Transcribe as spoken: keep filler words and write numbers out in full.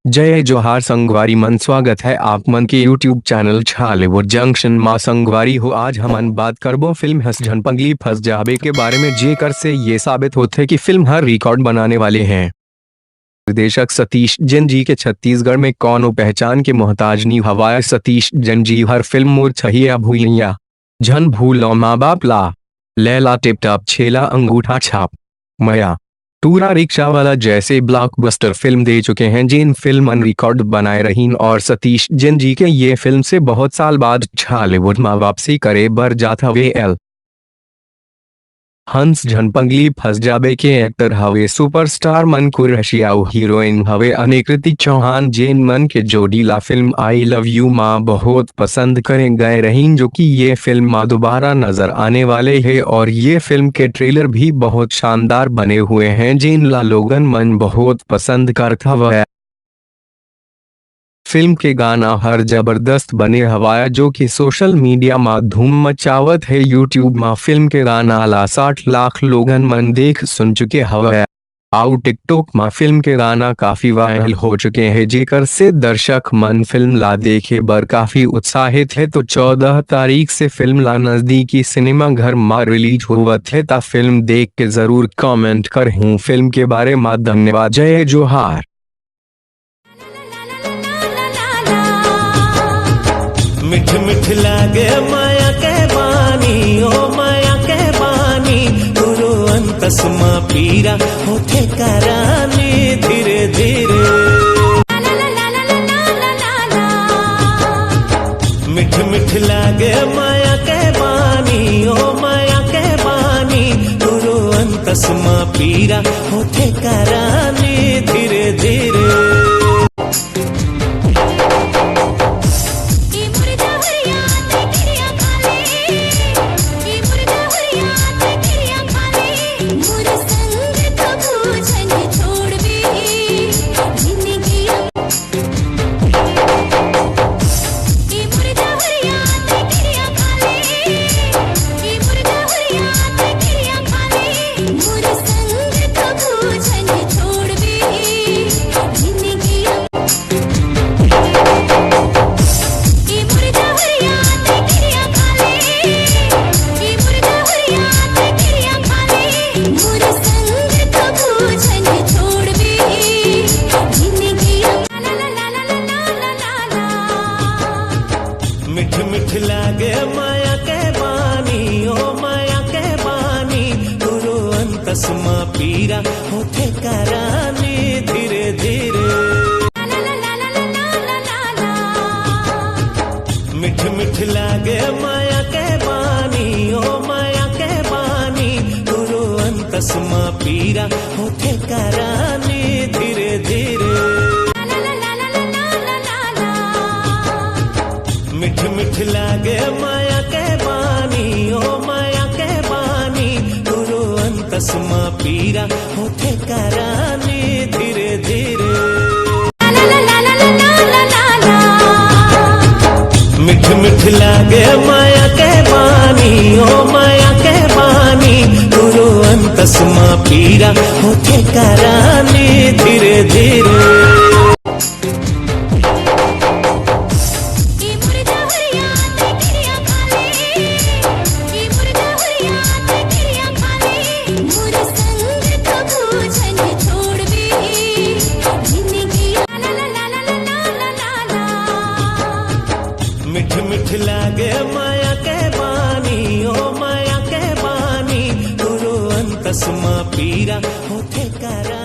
जय जोहार संगवारी मन, स्वागत है आप मन के YouTube चैनल छालीवुड जंक्शन मा। संगवारी हो, आज हमन बात करबो फिल्म हंस झन पगली फंस जाबे के बारे में, जेकर से ये साबित होथे कि फिल्म हर रिकॉर्ड बनाने वाले हैं। निर्देशक सतीश जैन जी के छत्तीसगढ़ में कौनो पहचान के मोहताज नी हवय। सतीश जैन जी हर फिल्म मोर छहिया भुइयां, झन भूलो माँ बाप ला, लैला टिप टॉप, छेला अंगूठा छाप, मया, टूरा रिक्शा वाला जैसे ब्लॉकबस्टर फिल्म दे चुके हैं। जिन फिल्मन रिकॉर्ड बनाए रहीन और सतीश जैन जी के ये फिल्म से बहुत साल बाद छालीवुड मा वापसी करे बर जात हवे। एल हंस झन पगली फंस जाबे के एक्टर हवे सुपरस्टार मन कुरैशी अउ हीरोइन हवे अनिकृति चौहान, जेन मन के जोड़ी ला फिल्म आई लव यू मा बहुत पसंद करे गए रहीन, जो कि ये फिल्म मा दोबारा नजर आने वाले है। और ये फिल्म के ट्रेलर भी बहुत शानदार बने हुए हैं, जेन ला लोगन मन बहुत पसंद करत हवय। फिल्म के गाना हर जबरदस्त बने हवय, जो कि सोशल मीडिया मा धूम मचावत है। YouTube मा फिल्म के गाना ला साठ लाख लोगन मन देख सुन चुके हवय। अउ TikTok मा फिल्म के गाना काफी वायरल हो चुके हैं, जेकर से दर्शक मन फिल्म ला देखे बर काफी उत्साहित है। तो चौदह तारीख से फिल्म ला नजदीकी सिनेमा घर मा रिलीज होवत है, ता फिल्म देख के जरूर कमेंट करहूँ फिल्म के बारे मा। धन्यवाद, जय जोहार। मिठ मिठ लागे माया के बानी, ओ माया के बानी, तुरो अंतस मा पीरा होथे करानी धीरे धीरे। मिठ मिठ लागे माया के बानी, ओ माया के बानी, तुरो अंतस मा पीरा होथे करानी धीरे धीरे। मिठ मिठ लागे माया के बानी, ओ माया के बानी, तुरो अंतस मा पीरा होथे करानी धीरे धीरे। मिठ मिठ लागे माया के बानी, ओ माया के बानी, तुरो अंतस मा पीरा होथे करानी धीरे धीरे। मिठ मिठ लागे माया के बानी, ओ माया के बानी, तुरो अंतस मा पीरा होथे करानी धीरे धीरे। मिठ मिठ लागे माया के बानी, ओ माया के बानी, तुरो अंतस मा पीरा होथे करानी धीरे धीरे। मिठ मिठ लागे माया के बानी, ओ माया के बानी, तुरो अंतस मा पीरा होथे करा।